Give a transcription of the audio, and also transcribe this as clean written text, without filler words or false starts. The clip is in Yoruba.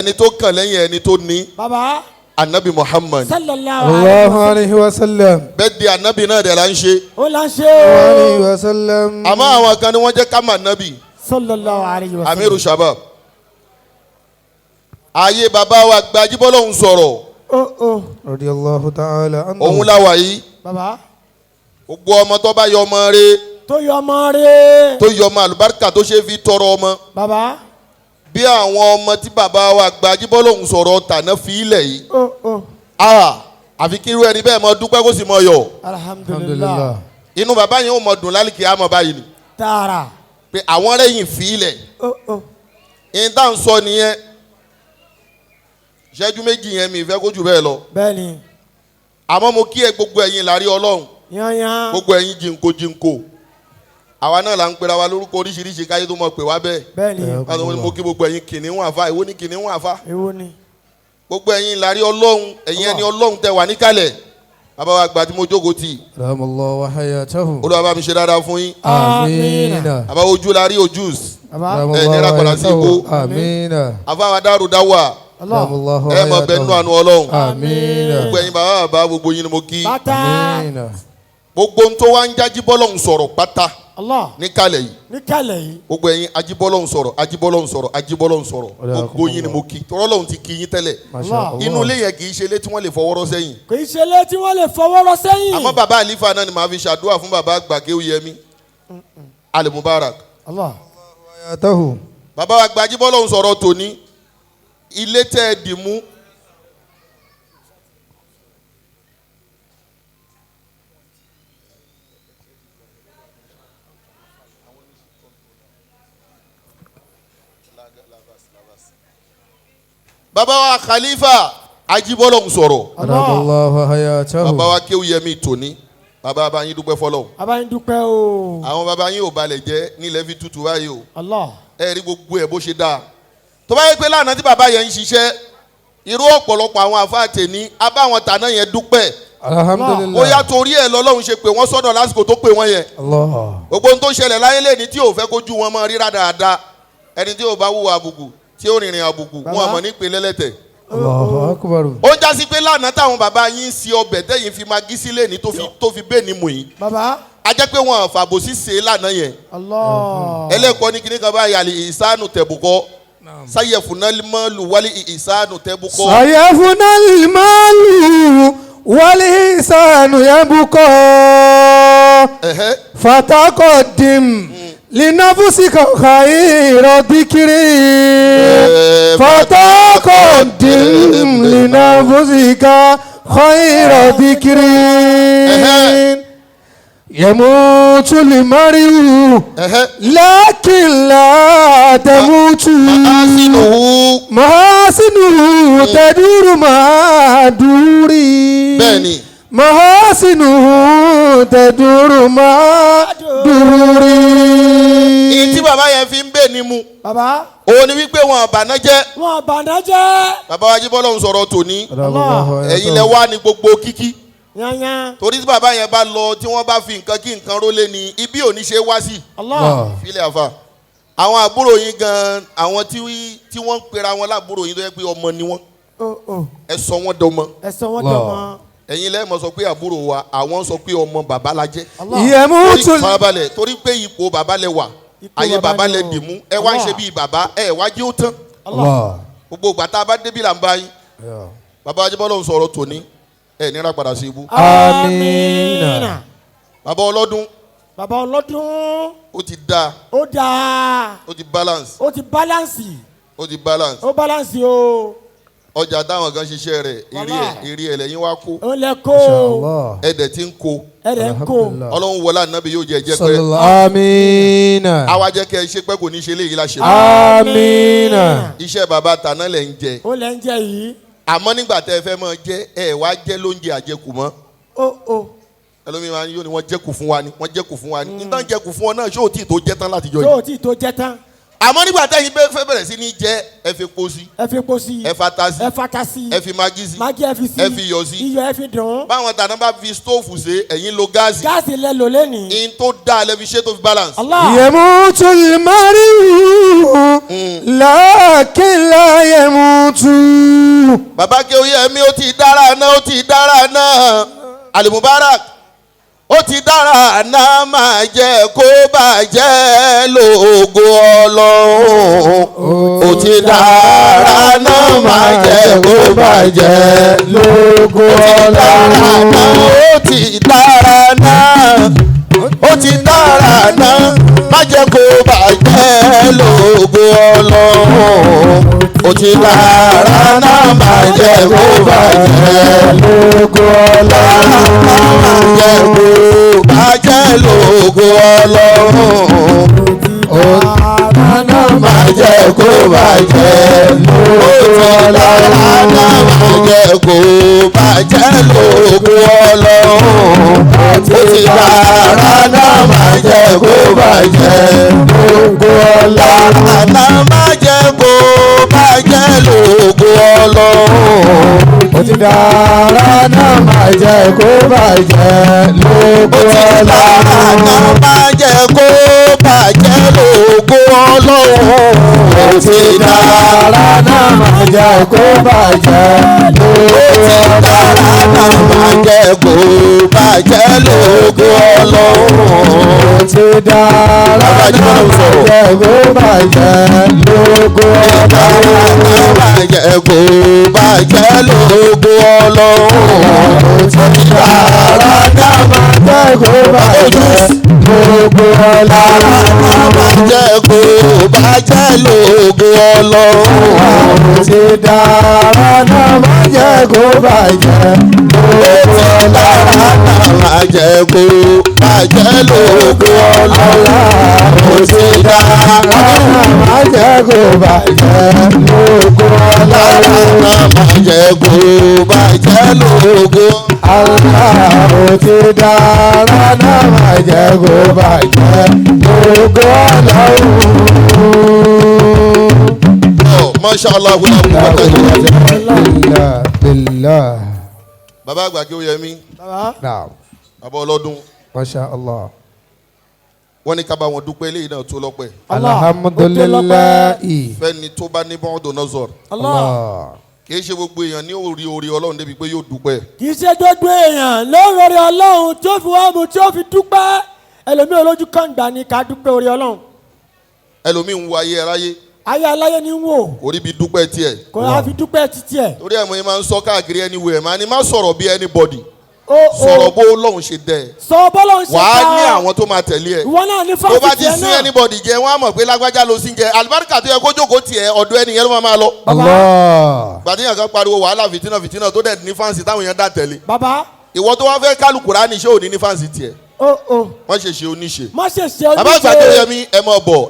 Ẹni tó kàn lẹ́yìn ẹni tó ní Baba. Anabi Muhammad. Sallallahu Allahu alayhi wa sallam. Bẹ́ẹ̀ di anabi náà dẹ̀ la ń ṣe. Ó là ń ṣe Alayhi o. wa sallam. Àmọ́ àwọn kan ni wọ́n jẹ́ ká mọ̀ anabi. Sallallahu alayhi wa sallam. Amiru Shabab. Ayé bàbá wa gbajúbọ́lọ́hún sọ̀rọ̀. Ó ó. Radiyallahu ta'ala anhu. Òun la wà yìí. Baba. Gbogbo ọmọ tó bá yọ ọmọ rẹ̀, Tó yọ ọmọ rẹ̀. tó yọ ọmọ àlùbáríkà, tó ṣe fi tọrọ ọmọ. Baba. Bí àwọn ọmọ tí bàbá wa gbajúbọ́lọ́hún sọ̀rọ̀ tàná fi ilẹ̀ yìí. Ó ó. Ah, àfi kí irú ẹni bẹ́ẹ̀ mọ dúpẹ́, kó sì mọ yọ̀. Alhamdulillah. Alhamdulillah. Inú bàbá yẹn ò mọ dùn lálìkí àmọ́ báyìí ni. Tààrà. Pé àwọn rẹ̀yìn fi ilẹ̀. Ó ó. Ìyẹn tá à ń sọ nìyẹn. Ìṣẹ́jú 2 yẹn, mi ìfẹ́ kó jù bẹ́ẹ̀ lọ. Bẹ́ẹ̀ni. Àmọ́ mo kí ẹ, gbogbo ẹ̀yin làrí Ọlọ́run. Yanyan. Gbogbo ẹ̀yin jìnkó jìnkó. Àwa náà là ń pera wa lórúkọ oríṣiríṣi káyé tó mọ̀ pé wá bẹ́ẹ̀. Bẹ́ẹ̀ni. Báwo ni mo kí gbogbo ẹ̀yin kìnìún àfa? Ìwọ ní kìnìún àfa. Èwo ni? Gbogbo ẹ̀yin làrí Ọlọ́run, ẹ̀yin ẹni Ọlọ́run tẹ wà níkàlẹ̀. Bàbá wa gbà tí mo jókòó tì. Ramallahu wa hayatahu. Olúwa bá mi ṣe dáadáa fún yín. Amina. Bàbá ojú la rí ojú. Baba. Ẹ ní ra padà sí ibú. Amina. Àfa wa dárò dá wà. Allah. Ramallahu Ẹ mọ̀ bẹ́ẹ̀ nínú àánú Ọlọ́run. Amina. Gbogbo ẹ̀yin bàbá bàbá, gbogbo yín ni mo kí. Bàtà. Amina. Gbogbo ohun tó wá ń jájí bọ́lọ́hún sọ̀rọ̀ pátá Allah. níkàlẹ̀ yìí. Níkàlẹ̀ yìí. Gbogbo ẹ̀yin ajíbọ́lọ́hún sọ̀rọ̀, ajíbọ́lọ́hún sọ̀rọ̀, ajíbọ́lọ́hún sọ̀rọ̀, gbogbo yín ni mo kí, tọ́rọ́ lọ́hún ti kí yín tẹ́lẹ̀. Masha Allah. Inú ilé yẹn kì í ṣe ilé tí wọ́n lè fọwọ́rọ́ sẹ́yìn. Kì í ṣe ilé tí wọ́n lè fọwọ́ rọ́ sẹ́yìn. Àmọ́ bàbá àlífà náà ni màá fi ṣàdúrà fún bàbá àgbà Kéwúyẹmí Al-Mubarak. Allah. Hayatahu. Bàbá wa gba ajíbọ́lọ́hún sọ̀rọ̀ tòní, ilé tẹ́ ẹ dì mú. Bàbá wa Khalifa ajíbọ́lọ́hún sọ̀rọ̀. Ramallahu hayatahu. Bàbá wa Kéwúyẹmí tòní, bàbá bá yín dúpẹ́ fọlọ́hún. Bàbá yín dúpẹ́ o. Àwọn bàbá yín ò balẹ̀ jẹ́ nílẹ̀ fi tutù báyìí o. Allah. Ẹ rí gbogbo ẹ̀ bó ṣe dáa. Tó bá yẹ pé lánàá tí bàbá yẹn ń ṣiṣẹ́, irú ọ̀pọ̀lọpọ̀ àwọn àfáà tèní abáwọn tàná yẹn dúpẹ́. Alhamdulillah. Bóyá torí ẹ̀ lọ́lọ́run ṣe pé wọ́n sọ́dọ̀ lásìkò tó pé wọ́n yẹn. Allah. Gbogbo ohun tó ṣẹlẹ̀ láyé lẹ́ni tí ò fẹ́ kójú wọn mọ́ rírà dáadáa, ẹni tí ò bá wúwo àbùkù, tí ó rìnrìn àbùkù, wọn àmọ́ ní pé lẹ́lẹ́tẹ̀. Allahu akbar. Ó ń jásí pé lánàá táwọn bàbá yín ń ṣe ọbẹ̀ tẹ́yìn fi magí sílẹ̀ ní tó fi bẹ́ẹ̀ ni mù yín, Bàbá. a jẹ́ pé wọn àfàbòsí ṣe é lánàá yẹn. Allah. Ẹlẹ́kọ̀ọ́ ní kíní kan báyìí, àlè ìsánù tẹ̀bùkọ́ sáyẹ̀fúnálímọ́lù wálé ìsánù tẹ̀bùkọ́. سيفنى المال والإحسان يبقى. Ẹ̀hẹ́. فتقدم لنفسك خير ذكر. فتقدم لنفسك خير ذكر. يموت المرء Ẹ̀hẹ́. لكن لا تموت Mahasinuhu. محاسنه تدور مع دوري. Bẹ́ẹ̀ni. محاسنه تدور مع دوري. Ìyí tí bàbá yẹn fi ń bè ní mu, Bàbá. òun ni wípé wọn àbànà jẹ́. Wọn bàná jẹ́. Bàbá wa jíbọ́ lọ́hùn sọ̀rọ̀ tòní, ẹ̀yin lẹ wá ní gbogbo kíkí. Yanyan. Torí tí bàbá yẹn bá lọ, tí wọ́n bá fi nǹkan kí nǹkan rólé ni ibi ò ní ṣe wá sí. Allah. Fílẹ̀ àfà, àwọn àbúrò yín gan, àwọn tí wọ́n ń pera wọn láàbúrò yín tó yẹ pé ọmọ ni wọ́n, Ó ó. ẹ sọ wọ́n dọmọ. Ẹ sọ wọ́n dọmọ. Ẹ̀yin lẹ́ẹ̀mọ sọ pé àbúrò wa, àwọn sọ pé ọmọ bàbá la jẹ́. Allah. يموت Torí farabalẹ̀, torí pé ipò bàbá lẹ wà. Ipò Ayé bàbá bàbá ni lẹ o. dì mú, ẹ wá ń ṣe bíi bàbá, ẹ wá jẹ́ ó tán. Allah. Gbogbo ìgbà tá a bá débi là ń bá yín. Bàbá Ajíbọ́lá ń sọ̀rọ̀ tòní, ẹ nira padà sí ibú. Amina. Bàbá ọlọ́dún. Bàbá ọlọ́dún. Ó ti dáa. Ó dáa. Ó ti balance. Ó ti balance. Ó ti balance. Ó balance o. Ọjà táwọn kan ṣiṣẹ́ rẹ̀, èrè ẹ̀, èrè ẹ̀ lẹ́yìn wá kó. Ó lẹ kó. Allah. Ẹ̀dẹ̀ tí ń kó. Ẹ̀rẹ̀ ń kó. Alhamdulillah. Ọlọ́run wọlé ànábì yóò jẹ́ jẹ́ pé Sallallahu amina. àwa jẹ́ kẹ́ ẹ ṣe pé kò ní ṣe léyìí láṣẹ. Amina. Iṣẹ́ bàbá tàná lẹ̀ ń jẹ. Ó lẹ ń jẹ yìí. Àmọ́ nígbà tẹ́ ẹ fẹ́ máa jẹ, ẹ wá jẹ́ lóúnjẹ àjẹkù mọ́. Ó ó. Ẹlòmíì máa ń yóò ní wọ́n jẹ́kù fún wa ni, wọ́n jẹ́kù fún wa ni. Nígbà jẹ́kù fún ọ náà, ṣé o tí ì tó jẹ́ tán láti jọ Tó yìí? o tí tó jẹ tán. Àmọ́ nígbà tẹ́yìn bẹ́ẹ̀ fẹ́ bẹ̀rẹ̀ sí ní jẹ, ẹ fi epo sí, Ẹ fi epo sí. ẹ fata sí, Ẹ fata sí. ẹ fi Maggi sí, Maggi ẹ fi sí. ẹ fi iyọ̀ sí. Iyọ̀ ẹ fi dùn. Báwọn tàná bá fi stóòfù ṣe, ẹ̀yin lo gáàsì. Gáàsì lẹ lò lẹ́nìí. In tó dáa lẹ fi ṣe tó fi balance. Allah. يموت المرء لكن لا يموت. Bàbá Kéwúyẹmí, ó ti dára náà, ó ti dára náà. Alimubarak, ó ti dára náà, máa jẹ́ kó bàjẹ́ lógo Ọlọ́run. Ó ti dára náà, máa jẹ́ kó bàjẹ́ lógo dára náà. Ó ti dára náà, ó ti dára náà, má jẹ́ kó bàjẹ́ lógo Ọlọ́run. Ó ti dára náà, má jẹ́ kó bàjẹ́ lógo dára náà, má jẹ́ kó bàjẹ́ lógo Ọlọ́run. Má jẹ́ kó bàjẹ́ ó ti dára náà, má jẹ́ kó bàjẹ́ lógo Ọlọ́run. Ó ti dára náà, má jẹ́ kó bàjẹ́ lógo dára náà, má jẹ́ kó bàjẹ́ lógo Ọlọ́run. Ó ti dára náà, má jẹ́ kó bàjẹ́ lógo Ó ti dára náà, má jẹ́ kó bàjẹ́ lógo Ọlọ́run. Ó ti dára náà, má jẹ́ kó bàjẹ́ ó ti dára náà, má jẹ́ kó bàjẹ́ lógo Ọlọ́run. Ó ti dára Bàbá náà, Jimoh má sọ̀rọ̀. jẹ́ kó bàjẹ́ lógo Dára náà, má jẹ́ kó bàjẹ́ lógo Ọlọ́run. Ó ti dára náà, má jẹ́ kó bàjẹ́ lógo dára náà, má jẹ́ kó bàjẹ́ lógo Ọlọ́run. Ó ti dára náà, má jẹ́ kó bàjẹ́ Ó ti dára náà, má jẹ́ kó bàjẹ́ lógo Ọlọ́run. Ó ti dára náà, má jẹ́ kó bàjẹ́ lógo dára náà, má jẹ́ kó bàjẹ́ lógo. Allah. Ó ti dára náà, má jẹ́ kó bàjẹ́ lógo Ọlọ́run. Ọ, Masha Allah, wúlò quwwata illa Billah billah. Bàbá àgbà Kéwúyẹmí, Bàbá. Naam. bàbá ọlọ́dún, Masha Allah. wọ́n ní ká bá wọn dúpẹ́ eléyìí náà tó lọ́pẹ́. Allah. Alhamdulillahi. Fẹ́ni tó bá ní bọ́ọ̀dù nazar, Allah. Allah. kì í ṣe gbogbo èèyàn ní orí orí Ọlọ́run débi pé yóò dúpẹ́. Kì í ṣe gbogbo èèyàn ló ń rọrí Ọlọ́run tí ó fi wá mu tí ó fi dúpẹ́. Ẹlòmíì olójú kan gbà ní ká dúpẹ́ orí Ọlọ́run. Ẹlòmíì ń wo ayé aráyé, Ayé aláyé ni ń wò. Kò rí bí dúpẹ́ tiẹ̀. Kò á fi dúpẹ́ títí ẹ̀. Torí ẹ̀ mo yẹn máa ń sọ káàkiri anywhere, máa ní má sọ̀rọ̀ bí anybody, Ó ó sọ̀rọ̀ bó Ọlọ́run ṣe dẹ̀ ẹ́. Sọ bọ́lọ̀ ń ṣe Wàá dá ní ọ. àwọn tó máa tẹ̀lé ẹ. Ìwọ náà ní Tó bá fáwọn ti tiẹ̀ sin náà. anybody jẹ, wọ́n á mọ̀ pé lágbájá ló sin jẹ. Àlùbáríkà tó yẹ kó jókòó tiẹ̀, ọ̀dọ̀ ẹnìyẹn ló máa máa lọ. Allah. Gbàdéyàn kan pariwo wàhálà, fìtínà fìtínà, tó dẹ̀ ní fans táwọn èèyàn dá tẹ̀lé. Bàbá. Ìwọ tó wá fẹ́ kálukúrá ní, ṣé ò ní ní fans tiẹ̀? Ó ó. Wọ́n ṣe ṣe oníṣe. Má ṣe ṣe Bàbá àgbà oníṣe. Kéwúyẹmí, ẹ mọ̀ bọ̀.